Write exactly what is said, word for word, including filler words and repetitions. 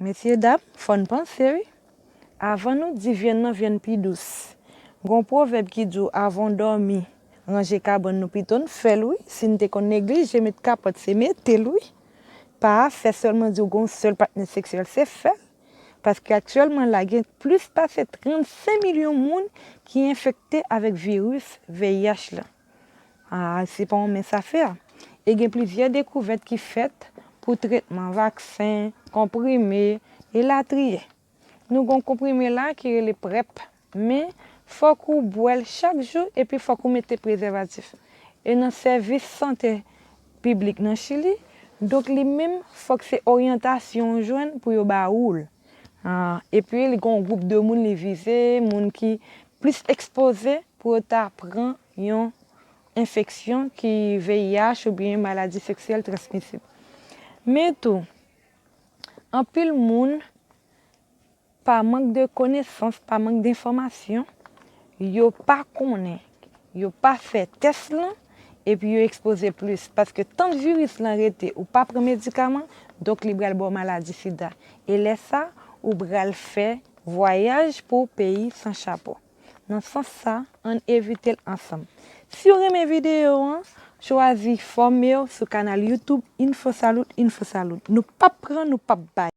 Mesye dam, fò n panse wi. Avan nou di vyann nan vyann pi dous. Gon pwovèb ki di w avan w dòmi, ranje kabann nou pito n fè l wi. Si n te konn neglije met kapòt se mete l wi. Pa afè sèlman di w gon sèl patnè seksyèl se fè l. Paske aktyèlman la gen plis pase trannsenk milyon moun ki enfekte avèk viris V I H la. Ah, se pa yon mens afè. E gen plizyè dekouvèt ki fèt pou tretman, vaksen, konprime, elatriye. Nou gon konprime la ki rele prèp, men fòk ou bwè l chak jou epi fòk ou mete prezèvatif. E nan sèvis sante piblik nan Chili, donk li menm fòk se oryantasyon ou jwenn pou yo ba ou l. Ah, epi li gon gwoup de moun li vize, moun ki plis ekspoze pou yo ta pran yon enfeksyon ki V I H oubyen maladi seksyèl transmisib. Men tou, anpil moun, pa mank de konesans, pa mank de enfòmasyon, yo pa konnen, yo pa fè tès lan, epi yo ekspoze plis. Paske tank viris lan rete, ou pa pran medikaman, donk li pral ba w maladi sida. E lè sa, ou pral fè vwayaj pou peyi san chapo. Nan sans sa, ann evite l ansanm. Si w renmen videyo an, chwazi fòme w sou kanal YouTube Info Salud, Info Salud. Nou p ap pran, nou p ap bay.